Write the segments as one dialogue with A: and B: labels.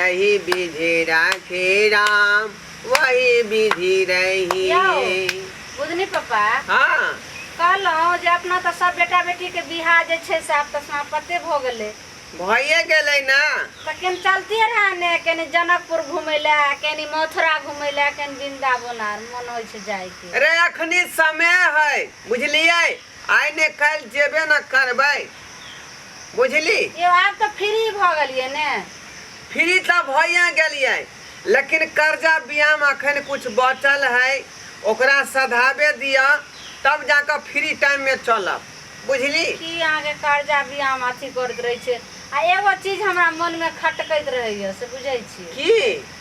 A: जही विधि राखे राम वही विधि रही।
B: यौ बुधनी पप्पा।
A: हाँ।
B: कहलहुँ जे अपना तऽ सब बेटा बेटीके बियाह जे छै से आब तऽ समाप्ते भऽ गेलै।
A: भइए गेलै ने।
B: तऽ केन चलतियै रहए ने, केनी जनकपुर घुमै लए, केनी मथुरा घुमै लए, केनी वृन्दावन, आर मन होइ छै जाइके।
A: अरे अखनी समय है, बुझलियै? आइ ने काल्हि जेबे ने करबै, बुझली?
B: यौ आब तऽ फ्री भऽ गेलियै ने।
A: फ्री तऽ भइए गेलियै, लेकिन कर्जा बियाम अखन कुछ बचल है, ओकरा सधाबे दिअ तब जाकऽ फ्री टाइममे चलब, बुझली?
B: की अहाँके कर्जा बियाम अथी करैत रहै छै? आ एगो चीज हमरा मनमे खटकैत रहैए, से बुझै छियै?
A: की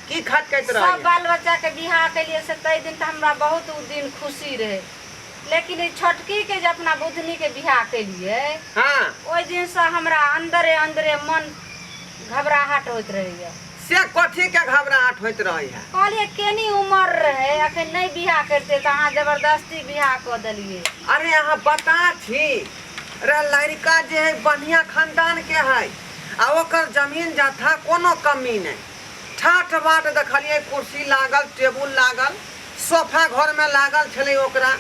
A: की खटकैत
B: सब
A: रहैए?
B: बाल बच्चाके बियाह केलियै से ताहि दिन तऽ हमरा बहुत ओ दिन खुशी रहै, लेकिन ई छोटकीके जे अपना बुधनीके बियाह केलियै, ओहि दिनसँ हमरा अन्दरे अन्दरे मन घबराहट होइत रहैए।
A: से कथीके घबराहट होइत रहैए?
B: कहलियै केनी उमर रहै, अखन नहि बियाह करितै, तऽ अहाँ जबरदस्ती बियाह कऽ देलियै।
A: अरे अहाँ बता छी रे, लड़का जे है बढ़िया खानदान के है आ ओकर जमीन जथा कोनो कमी नहि। ठाठ बाट देखलियै, कुर्सी लागल, टेबुल लागल, सोफा घर में लागल छलै ओकरा,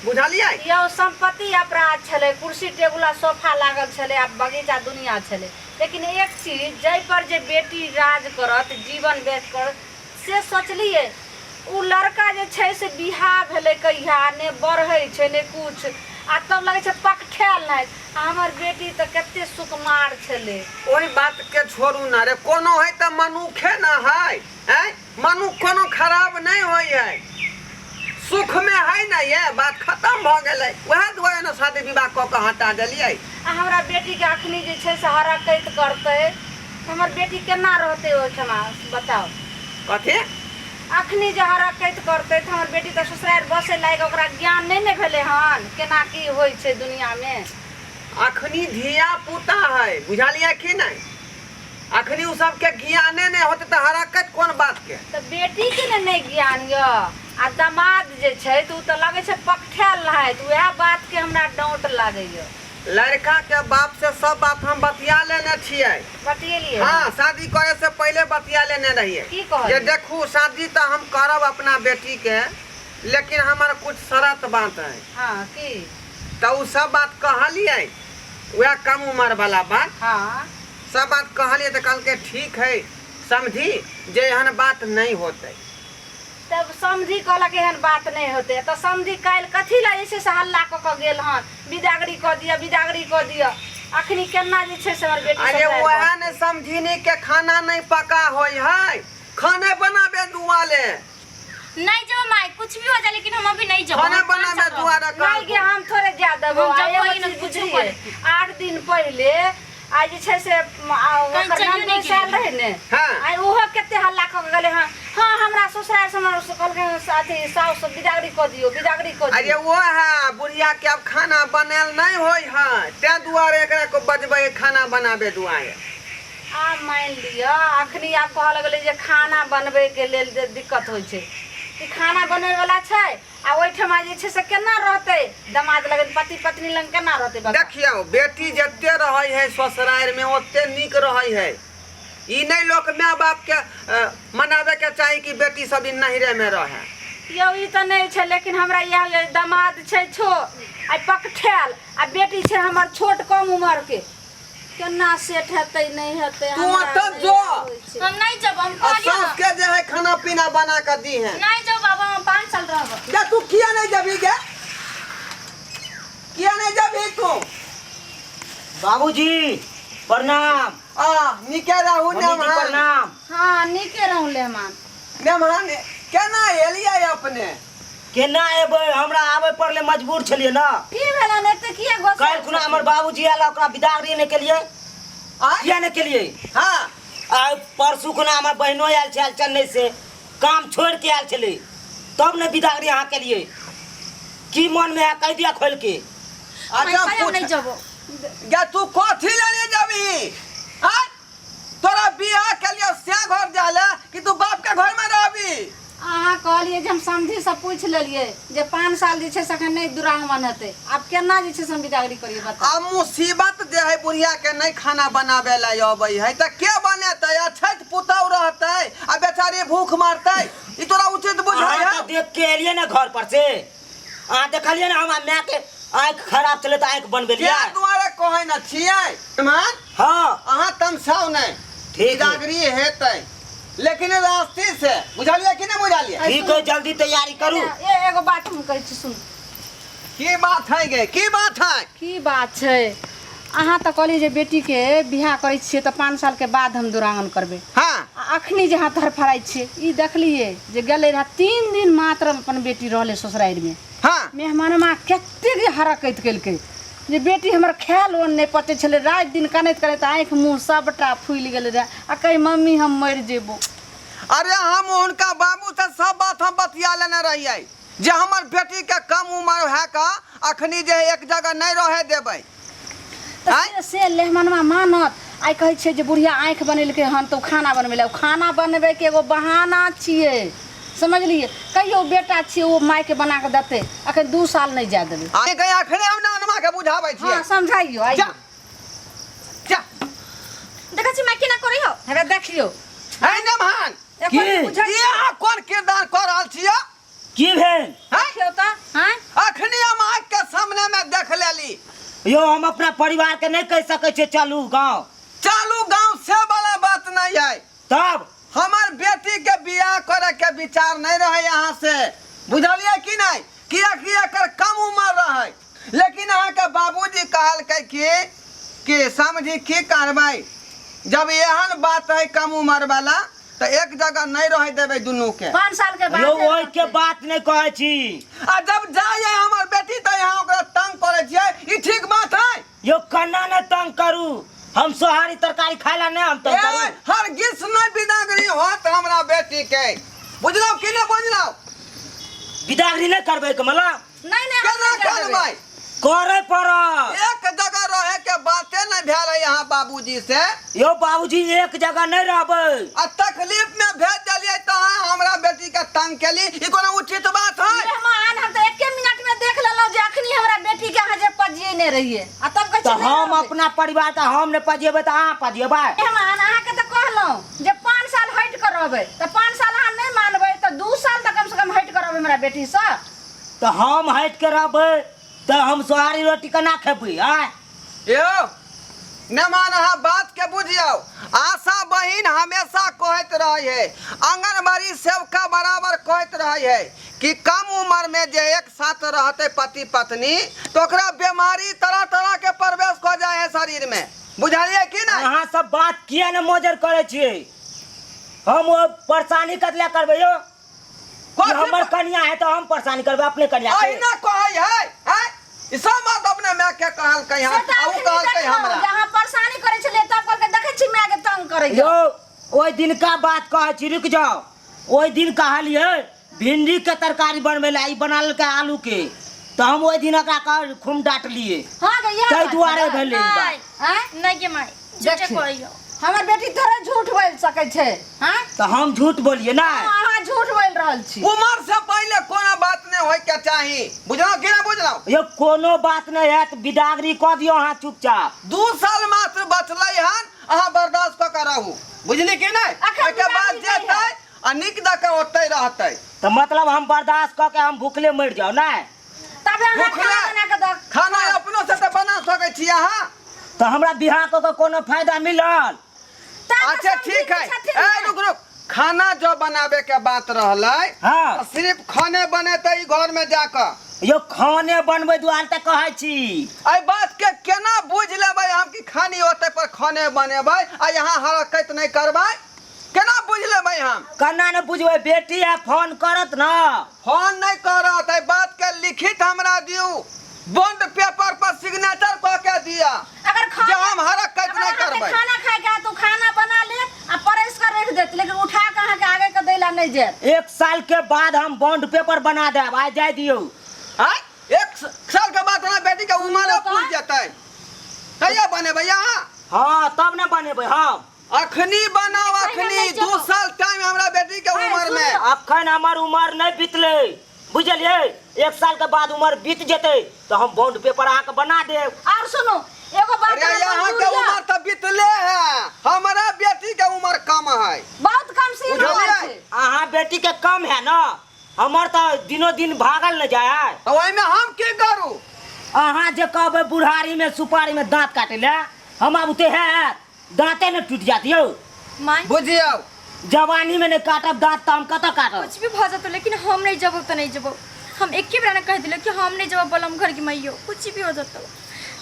A: बुझलियै?
B: यौ सम्पत्ति अपराध छलै, कुर्सी टेबुल आ सोफा लागल छलै आ बगीचा दुनिया छलै, लेकिन एक चीज जाहि पर जे बेटी राज करत, जीवन व्यतीत करत, से सोचलियै। ओ लड़का जे छै से बियाह भेलै कहिया ने, बढ़ै छै ने कुछ, आ तब लगै छै पकठायल नहि। आ हमर बेटी तऽ कते सुकुमार छलै।
A: ओहि बातके छोड़ू ने रे, कोनो है तऽ मनुखे ने है। आँय, मनुख कोनो खराब नहि होइ है, सुखमे है ने, ये बात खतम भऽ गेलै। वएह दुआरे ने शादी विवाह कऽ कऽ हटा देलियै।
B: आ हमरा बेटीके अखनी जे छै से हरकत करतै तऽ हमर बेटी केना रहतै ओहिठमा, बताउ?
A: कथी?
B: अखनी जे हरकत करतै तऽ हमर बेटी तऽ ससुरारि बसै लायक ओकरा ज्ञान नहि ने भेलै हन, केना की होइ छै दुनियामे।
A: अखनी धिया पुता है, बुझलियै कि नहि? अखनी उ सबके ज्ञाने नहि होतै तऽ हरकत कोन बात के?
B: तऽ बेटीके ने नहि ज्ञान यऽ, आ दमाद जे छै तऽ ओ तऽ लगै छै पकठायल रहै, तऽ उएह बातके हमरा डाँट लागैए।
A: लड़का के बाप से सब बात हम बतिया लेने छियै।
B: बतियेलियै?
A: हाँ, शादी करे से पहले बतिया लेने रहियै।
B: की कहलियै?
A: जे देखू, शादी तऽ हम करब अपना बेटी के, लेकिन हमर कुछ शरत बात है।
B: हाँ, की?
A: तऽ उ सब बात कहलियै, वएह कम उम्र वाला बात। सब बात कहलियै तऽ कहलकै ठीक है समझी, जे एहन बात नहि होतै।
B: तब समझी कहलक एहन बात नहि होतै, तऽ समझी काल्हि कथी लए जे छै से हल्ला कऽ कऽ गेल हन, बिदागरी कऽ दिअ, बिदागरी कऽ दिअ? अखनी केना जे छै से हमर बेटी
A: अरे
B: ससुरारि
A: वएह
B: बसतै?
A: ने समझिनी के खाना नहि पका होइ है, खाने बनाबे दुआले।
C: नहीं जो माई, कुछ भी हो जाए लेकिन हम अभी नहीं जब।
A: खाना बनाबे दुआरे।
B: नहीं गे, हम थोड़े जा देबो।
C: हम
B: आ
C: जब
B: एगो
C: वही ना
B: चीज
C: कुछो
B: बुझलियै,
C: करे।
B: 8 दिन पहिले आइ जे छै से
C: कहीं
B: ओकर
C: चलियो
B: नाम
C: नहि
B: बैसायल
C: गेलियै।
B: रहै ने,
A: हाँ।
B: आइ ओहो कते हल्ला कऽ के गेलै हँ। हँ, हमरा ससुरारि से हमर से कहलकै हँ, से अथी साउस सब बिदागरी कऽ दियौ, बिदागरी कऽ
A: अरे
B: दियौ।
A: वो है बुढ़िया के अब खाना बनायल नहीं होय है, तें दुआरे एकरा को बजबै खाना बनाबे दुआरे।
B: आब मानि लिअ अखनी आब कहऽ लगलै जे खाना बनबैके लेल जे दिक्कत होइ छै कि खाना बनबैवला छै, आ ओहिठमा जे छै से केना रहतै दमाद लग, पति पत्नी लग केना रहतै, बताउ?
A: देखियौ, बेटी जते रहै है ससुरारि में ओते नीक रहै है। ई नहीं लोक माय बाप के मनावे के चाही कि बेटी सब दिन नहिरे में रहे।
B: यौ ई तऽ नहि छै, लेकिन हमरा इएह जे दमाद छै छो आ पकठेल, आ बेटी छै हमर छोट कम उमर के, केना सेट हेतै नहि हेतै?
A: तू
B: हमरा
A: ओतऽ
B: नहि
A: जो।
B: होइ छै।
C: हम नहीं जब, हम
A: आ
C: कहलियै
A: सास
C: ना।
A: के जे है खाना पीना बना के दी है।
C: नहीं जाओ बाबा, हम 5 साल रहब।
A: जा, तू किया नहीं जबी गे? किया नहीं जबी तू?
D: बाबूजी प्रणाम।
A: आ निके रहू।
D: मम्मी जी।
A: नेमहान।
D: प्रणाम।
B: हँ, नीके रहू लेहमान।
A: नेमहान, केना एलियै अपने?
D: केना एबै, हमरा आबै पड़लै, मजबूर छलियै ने।
B: की भेलन, एते किया गोसा?
D: काल्हि खुना हमर बाबूजी आयल, ओकरा बिदागरी नहि केलियै।
A: आँय?
D: किया नहि केलियै? आ परसू खुना हमर बहिनो आयल छल चेन्नई से, काम छोड़ि के आयल छलै, तब ने बिदागरी अहाँ केलियै। की मन में है, कहि दिया खोलि के।
A: अच्छा।
C: माई, हम नहीं
A: पूछ
C: जबो।
A: गे, तू कथी लेने जबी? आँय, तोरा बियाह के लिए से घर जाले कि तू बाप के घर में रहबी?
B: अहाँ कहलियै जे हम समधीसँ पूछि लेलियै जे 5 साल जे छै से एखन नहि दुरागमन हेतै। आब केना जे छै से हम बिदागरी करियै, बताउ?
A: आ मुसीबत जे है, बुढ़िया के नहीं खाना बनाबे ला अबै है तऽ के बनेतै? अछैत पुतहु रहतै। भूख मारतै ई तोरा उचित बुझाय
D: अहाँ तऽ देख के एलियै ने घर पर से अहाँ देखलियै ने हमरा माय के आँखि खराब छलै तऽ आँखि बनबेलियै
A: क्या दुआरे कहै न छियै मान
D: हँ
A: अहाँ तमसाउ नहि
D: ठीक है।
A: बिदागरी हेतै लेकिन रास्ते से बुझलियै कि नहि बुझलियै
D: ठीक है जल्दी तैयारी करू
B: ए एगो बात हम कहै छी सुन
A: की बात है गे की बात है
B: की बात छै अहाँ तऽ कहलियै जे बेटीके बियाह करै छियै तऽ 5 सालके बाद हम दुरागमन करबै।
A: हाँ
B: आ अखनी जे अहाँ धरफड़ाइ छियै, ई देखलियै जे गेलै रहए 3 दिन मात्र अपन बेटी रहलै ससुरारिमे।
A: हाँ
B: मेहमानमा कतेक जे हरकत केलकै जे बेटी हमर खायल ओन नहि पचै छलै, राति दिन कनैत कनैत आँखि मुँह सबटा फूलि गेलै रहए आ कहै मम्मी हम मरि जेबो।
A: अरे हम हुनका बाबू से सब बात हम बतिया लेने रहियै जे हमर बेटी के कम उम्र है का अखनी जे एक जगह नहीं रहे देबै।
B: तऽ से लेहमनवा मानत? आइ कहै छियै जे बुढ़िया आँखि बनेलकै हन तऽ ओ खाना बनबै लए, ओ खाना बनबैके एगो बहाना छियै, समझलियै? कहियो बेटा छियै ओ मायके बना कऽ देतै, अखन 2 साल नहि जाय देबै।
A: आइ के अखने हम नानमा के बुझाबै छियै।
B: हँ समझाइयो आइयो।
A: जा जा
C: देखै छी माय केना करै हौ।
B: हे देखियौ।
A: है नमहान
B: एखन
D: की?
B: बुझै
A: ई अहाँ कोन किरदार कऽ रहल छियै?
D: की भेल?
A: हैं?
B: देखियौ तऽ।
C: हैं?
A: अखनी हम आँख के सामने में देख लेली।
D: यो हम अपना परिवार के नहीं कह सकै छियै चलू गाँव।
A: चलू गाँव से वाला बात नहीं है।
D: तब
A: हमर बेटी के बियाह करे के विचार नहीं रहे यहाँ से, बुझलियै कि नहीं? कियाकि एकर कम उम्र रहे, लेकिन अहाँ के बाबूजी कहलकै कि समझी की करबै, जब एहन बात है कम उम्र वाला तो एक जगह नहीं रह देबै दुनू के।
B: 5 साल के बाद
D: यो ओहि के बात नहीं कहै छी।
A: आ जब जाइए हमर बेटी तो यहाँ ओकरा तंग करै छियै, ई ठीक बात है?
D: यो कन्ना ने तंग करू, हम सोहारी तरकारी खाय ला नहीं हम तंग करू।
A: हर गिस नहीं बिदागरी होत हमरा बेटी के, बुझलौ कि नहीं बुझलौ?
D: बिदागरी नहीं करबै कमला।
B: नहीं नहीं
A: केना करबै?
D: करे पड़त।
A: एक जगह रहे के बाते नहीं भेल है यहाँ बाबूजी से।
D: यो बाबूजी एक जगह नहीं रहबै।
A: आ तकलीफ में भेज देलियै तऽ अहाँ हमरा बेटी के तंग केली, ई कोनो उचित बात है?
B: मेहमान हम तऽ एके मिनट में देख लेलहुँ जे अखनी हमरा बेटी के अहाँ जे पजिए नहि रहियै आ तब कहै
D: तऽ
B: छियै नहि
D: हम
B: रहबै।
D: अपना परिवार के हम नहि पजिएबै तऽ अहाँ पजिएबै।
B: मेहमान अहाँके तऽ कहलहुँ जे 5 साल हटि कऽ रहबै, तऽ 5 साल अहाँ नहि मानबै तऽ 2 साल तऽ कम से कम हटि कऽ रहबै हमरा बेटीसँ।
D: तऽ हम हटि के रहबै तऽ हम सोहारी रोटी केना खेबै? आँय
A: यौ नमान अहाँ बात के बुझियौ, आशा बहिन हमेशा कहैत रहै है, आंगनबाड़ी सेवका बराबर कहैत रहै है कि कम उम्र में जे एक साथ रहते पति पत्नी तो ओकरा बीमारी तरह तरह के प्रवेश हो जाए है शरीर में, बुझलियै कि नहीं?
D: अहाँ सब बात किया ने मोजर करै छियै? हम ओ परेशानी कतला करबै यौ?
A: कथी
D: हमर कनिया है तऽ हम परेशानी करबै अपने कनिया के?
A: अहिना कहै है, हैं? ई सब बात अपने माय के कहलकै हन,
B: से तऽ
A: आ उ
B: अखनी
A: कहलकै
B: देखलहुँ
A: हमरा।
B: जे अहाँ परेशानी करै छलियै तब कहलकै देखै छी माय के तंग करै
D: यौ ओहि दिनका बात कहै छी, रुकि जाउ। ओहि दिन कहलियै भिंडी के तरकारी बनबै लए, ई बना लेलकै आलू के, तऽ हम ओहि दिन एकरा कह खूब डाँटलियै।
B: हाँ गे, इएह
D: ताहि
B: बात
D: दुआरे
B: छलै।
D: भेलै ई बात।
B: आँय?
C: नहीं गे माय, झूठे
B: देखी।
C: कहै हौ।
B: हमर बेटी थोड़े झूठ बोलि सकै छै। हाँ?
D: तऽ हम झूठ बोलिए ना?
B: हाँ, अहाँ झूठ बोलि रहल छी।
A: उम्र से पहले कोनो बात नहीं होय के चाही, बुझलौ कि नहीं बुझलौ?
D: यौ कोनो बात नहीं हैत, बिदागरी कऽ दियौ अहाँ चुपचाप।
A: 2 साल मात्र बचलै हन, अहाँ बर्दाश्त कऽ के रहू, बुझली कि नहीं?
B: अखन
A: ओहिके बाद
B: बिदागरी नहि
A: जेतै
B: हैत।
A: आ नीक दऽ के ओतै रहतै।
D: तऽ मतलब हम बर्दाश्त कऽ के हम भूखले मरि जाउ नहि?
B: तबे अहाँ
A: भूखले?
B: खाना बना कऽ दऽ।
A: खाना अपनो से तऽ बना सकै छी अहाँ।
D: तऽ हमरा बियाह कऽ के कोनो फायदा मिलल?
B: तब
A: अच्छा
B: समझी
A: ठीक है।
B: छथिन
A: ए
B: ने।
A: रुक रुक, खाना जो बनाबे के बात रहलै
D: हाँ।
A: तऽ सिर्फ खाने बनेतै ई घर में जाकऽ।
D: यौ खाने बनबै दुआरे तऽ कहै छी।
A: एहि बात के केना बुझि लेबै हम कि खानी ओतै पर खाने बनेबै आ यहाँ हरकत नहि करबै, केना बुझि लेबै हम?
D: केना ने बुझबै? बेटी है फोन करत ना।
A: फोन नहीं करत, एहि बात के लिखित हमरा दियू, बॉन्ड पेपर पर सिग्नेचर कऽ के दिया
B: अगर खाना
A: जे हम हरकत
B: अगर
A: नहीं
B: अहाँके
A: करबै।
B: खाना खाय के तो खाना बना लेत आ परसि कऽ रखि देत, लेकिन उठा कऽ अहाँके आगे के दै ला नहि जायत।
D: 1 साल के बाद हम बॉन्ड पेपर बना देब, आइ जाय दियौ।
A: आँय? 1 साल के बाद हमरा बेटी के उम्र पुरि जेतै, कहिया बनेबै अहाँ?
D: हाँ तब ने बनेबै हम।
A: अखनी बनाओ, अखनी 2 साल टाइम हमरा बेटी के उम्र में।
D: अखन हमर उम्र नहीं बीतलै, बुझलियै? 1 साल के बाद उम्र बीत जेतै तऽ हम बॉन्ड पेपर अहाँके बना देब।
B: और सुनू एगो बात
A: अरे
B: अहाँ
A: यहाँ के
B: मंजूर यऽ?
A: उम्र तऽ बीतले है, हमरा बेटी के उम्र कम है,
B: बहुत कम सीन
A: बुझलियै?
B: उम्र छै।
D: अहाँ बेटी के कम है ना, हमर तऽ दिनो दिन भागल न जाय है।
A: तऽ ओहिमे हम की करू?
D: अहाँ जे कहबै बुढ़ारी में सुपारी में दांत काटे ले, हम आब उते है दांते ने टूट जात यौ।
C: माय
A: बुझियौ
D: जवानी में नहीं काटब दांत तऽ हम कतऽ काटब?
C: कुछ भी भऽ जेतौ लेकिन हम नहीं जबो तऽ नहीं जबो। हम एके बेरा ने कह दिलो कि हम नहीं जबो बलम घर की मैयो, कुछ भी हो जेतौ।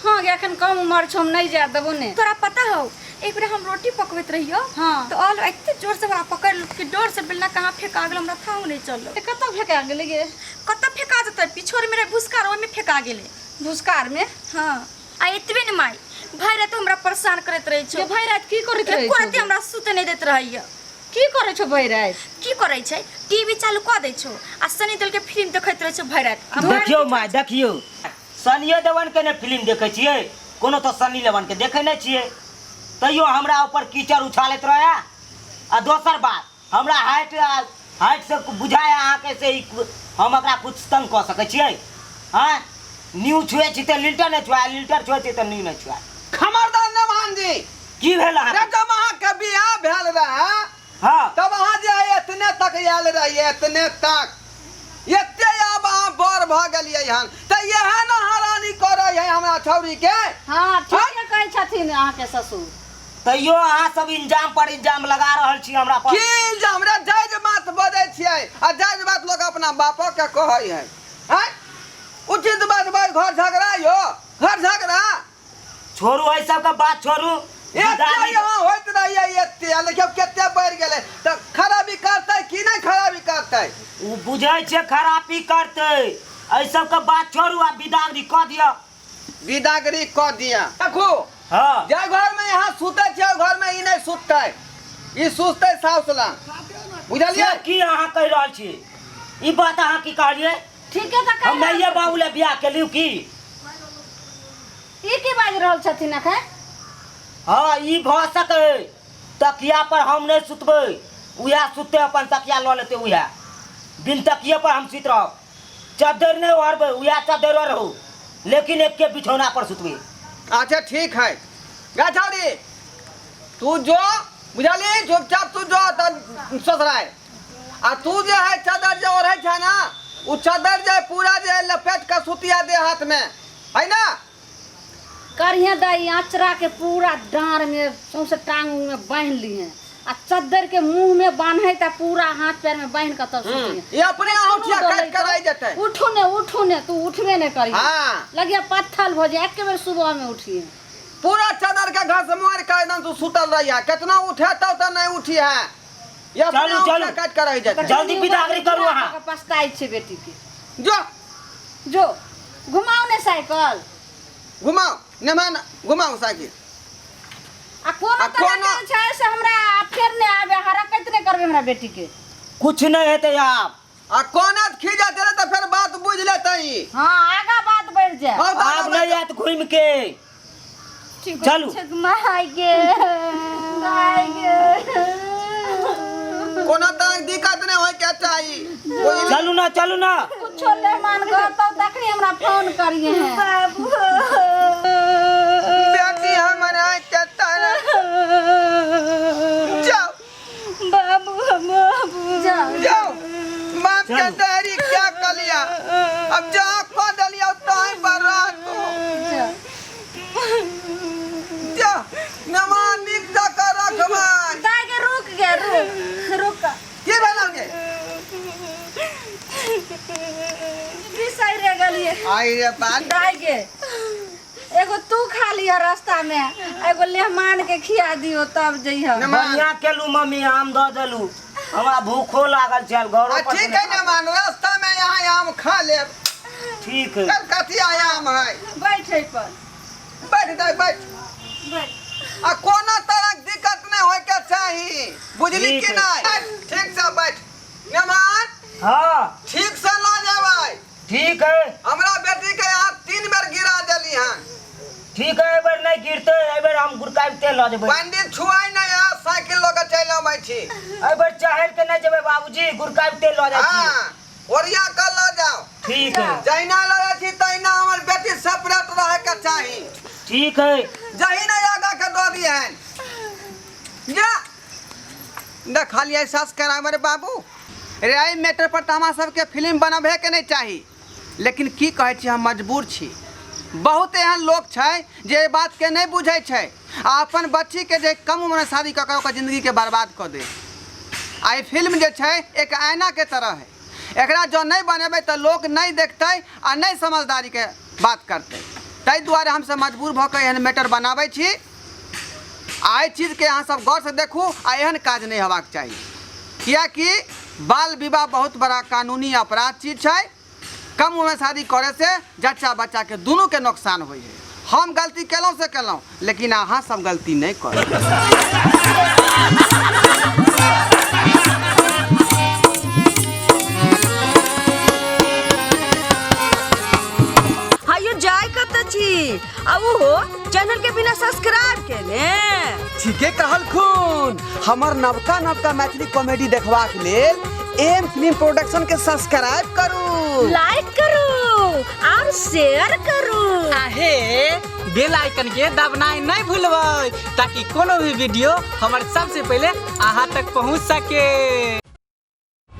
B: हाँ गे, एखन कम उमर छौ, हम नहीं जाय देबो ने।
C: तोरा पता हौ एक बेर हम रोटी पकबैत रहियो,
B: हाँ।
C: तो ऑल एते जोर से हमरा पकड़ लेलक कि डर से बेलना कहाँ फेंका गेल, हमरा थाह नहीं चलल।
B: ए, कतऽ फेंका गेलै गे?
C: कतऽ फेंका जेतै, पिछोर में रहे भुसकार, ओहिमे फेंका गेलै।
B: भुसकार में?
C: हाँ। आ एतबे ने माय, भरि राति हमरा परेशान करैत रहै छौ।
B: गे, भरि राति की करैत रहै
C: एको
B: छौ?
C: राति हमरा सुते नहि दैत रहैया।
B: की करै छौ भरि राति?
C: की करै छै, टीवी चालू कऽ दै छौ आ सनी देओल के फिल्म देखैत रहै छौ भरि राति।
D: देखियौ माय, देखियौ, सनियो देवन के ने फिल्म देखै छियै, कोनो तऽ सनी लेवन के देखै नहि छियै, तैयो हमरा ऊपर कीचड़ उछालैत रहै। आ दोसर बात, हमरा हाइट हाइट से बुझाय अहाँके से ई हम एकरा कुछ तंग कऽ सकै छियै? आँय, न्यू छुए छी तऽ लीटर नहि छुआए, लीटर छुए छी तऽ न्यू नहि छुआए।
A: खबरदार नवान जी।
D: की भेल अहाँके?
A: रे, जब अहाँके बियाह भेल रहै,
D: हाँ,
A: तब अहाँ जे है एतने तक आयल रहियै, एतने तक, एते आब अहाँ बड़ भऽ गेलियै हन, तऽ इएह ने हरानी करै है हमरा छौरी के।
B: हाँ, ठीके कहै छथिन अहाँके ससुर।
D: तैयो अहाँ सब इंजाम पर इंजाम लगा रहल छी हमरा पर।
A: की इल्जाम रे? जायज बात बजै छियै आ जायज बात लोक अपना बापो के कहै है। आँय, उचित बात बाज, घर झगड़ा यो घर झगड़ा।
D: छोड़ू एहि सबके बात छोड़ू।
A: एते यहाँ होइत रहैया एते, आ देखियौ कते बढ़ि गेलै, तऽ खराबी करतै कि नहि खराबी करतै?
D: ओ बुझै छै खराबी करतै। एहि सबके बात छोड़ू आ विदागरी कऽ दिअ।
A: विदागरी कऽ दिअ। देखू,
D: हाँ,
A: जाहि घरमे यहाँ सुतै छै ओहि घरमे ई नहि सुततै, ई सुततै साउस लग, बुझलियै?
D: से की अहाँ कहि रहल छी? ई बात अहाँ की कहलियै?
B: ठीके तऽ कहि
D: हम
B: रहल
D: माइये बाबू लए बियाह केलियौ की?
B: ई की बाजि रहल छथिन एखन?
D: हाँ, ई भऽ सकै तकिया पर हम नहि सुतबै, उएह सुततै, अपन तकिया लऽ लेतै उएह, बिन तकिए पर हम सुति रहब, चद्दर नहि ओढ़बै, उएह चद्दर रहू, लेकिन एके बिछौना पर सुतबै।
A: अच्छा ठीक है गाछौरी, तू जो, बुझली, चुपचाप तू जो तऽ ससुराल, आ तू जे है चादर जे ओढ़ै छै ना, ओ चादर जे पूरा जे है लपेट के सुतिया दे हाथ में है ना।
B: करिहे दाई, अचरा के पूरा डाँड़ में सौंसे टांग में बान्हि लिहे आ चद्दर के मुंह में बान्हे त पूरा हाथ पैर में बान्हि के तब सुतिहे।
A: ये अपने आँखिया काट के रह जेतै।
B: उठू ने, उठू ने, तू उठबे ने करी।
A: हाँ।
B: लगिया पत्थर भऽ जाए, एके बेर सुबह में उठिए।
A: पूरा चादर के घास मार के एकदम तू सुतल रहिया, केतना उठेतौ तऽ नहीं उठी है। ये अपने
D: चलू,
A: आँखिया
D: चलू।
A: काट के रह जेतै।
D: जल्दी विदागरी करू अहाँ।
B: पछताइ छै बेटी के।
A: जो
B: जो घुमाउ ने साइकिल।
A: घुमाउ नेमान, घुमाउ साइकिल।
B: आ कोनो
A: आ
B: तरह
A: कोनो-
B: के छै से हमरा फेर नहि आबे, हरकत नहि करबै हमरा बेटी के।
D: कुछ नहीं हेतै आब।
A: आ कोना खींचा देले तऽ फेर बात बुझ लेतै ई।
B: हाँ, आगा बात बढ़ि जाए।
A: हँ, तऽ
D: आब नहीं आयत घूमि के।
C: ठीक
D: चलू।
C: छै माय गे, माय गे।
A: कोनो तरह के दिक्कत नहीं होय के चाही। बुझली?
D: चलू ना, चलू ना।
B: कुछो मेहमान कहतौ तखनी हमरा फोन करिए हैं।
C: बाबू
A: बेटी हमर आँखि के तारा। जाओ।
C: बाबू, बाबू।
B: जाओ।
A: जाओ। बाप के
D: चलू।
A: दारी क्या कलिया, अब जा खो दलिया ताई पर रह तू।
B: जाओ।
A: जा नमा निक जा कर रखबै।
B: दाई के रुक गे, रुक रुक।
A: की भेलौ गे?
B: बिसरि गेलिए।
A: आई रे बाप।
B: दाई गे, एगो तू खा लिह रास्ता में, एगो मेहमान के खिया दियो तब जइह।
A: नेमान।
D: बढ़िया केलू मम्मी, आम दऽ देलू, हमरा भूखो लागल छल घरो
A: आ
D: पर।
A: ठीक है नेमान, रास्ता में यहाँ आम खा लेब।
D: ठीक है।
A: कलकतिया आम है।
B: बैठ पर।
A: बैठ जाय, बैठ।
B: बैठ।
A: आ कोनो तरह के दिक्कत नहीं होय के चाही, बुझली
D: ठीक
A: कि
D: है।
A: नहीं? ठीक से बैठ नेमान।
D: हाँ।
A: ठीक से लऽ जेबै।
D: ठीक है।
A: हमरा बेटी के यहाँ 3 बेर गिरा देली हन।
D: ठीक है, एहि बेर नहीं गिरते, एहि बेर हम गुड़काइते लऽ जेबै।
A: पंडित छुआई नहीं है, साइकिल लऽ के चलि अबै छी।
D: एहि बेर चढ़ि के नहीं जेबै बाबूजी, गुड़काइते लऽ जाइ छी।
A: हाँ, ओरिया के लऽ जाओ।
D: ठीक है।
A: जहिना लऽ जाइ छी तहिना हमर बेटी सेपरेट रहे के चाही।
D: ठीक है।
A: जहिना आगा के दऽ दिहन। जा देखलियै सस कराबर बाबू। रे एहि मैटर पर तऽ हमरा सबके फिल्म बनबहेके नहि चाही, लेकिन की कहै छी, हम मजबूर छी। बहुत एहन लोक छै जे एहि बातके नहि बुझै छै आ अपन बच्चीके जे कम उम्रमे शादी कऽ कऽ ओकर जिन्दगीके बर्बाद कऽ दे। आ ई फिल्म जे छै एक आईनाके तरह है, एकरा जँ नहि बनेबै तऽ लोक नहि देखतै आ नहि समझदारीके बात करतै। ताहि दुआरे हमसब मजबूर भऽ कऽ एहन मैटर बनाबै छी। आ एहि चीजके अहाँ सब गौरसँ देखू आ एहन काज नहि हेबाक चाही, किएकि बाल विवाह बहुत बड़ा कानूनी अपराध चीज छै। कम उम्र शादी करे से जच्चा बच्चा के दोनों के नुकसान होइ है। हम गलती केलहुँ से केलहुँ, लेकिन अहाँ सब गलती नहीं करू।
E: हायो जाय कत छी आ उहो चैनल के बिना सब्सक्राइब केने?
A: ठीके कहलखुन। हमर नवका नवका मैथिली कॉमेडी देखबाक लेल एम फिल्म प्रोडक्शन के सब्सक्राइब करू,
B: लाइक करू और शेयर करू।
F: आहे बेल आइकन के दबनाइ नहीं भूलबै ताकि कोनो भी वीडियो हमर सबसे पहले अहाँ तक पहुँच सके।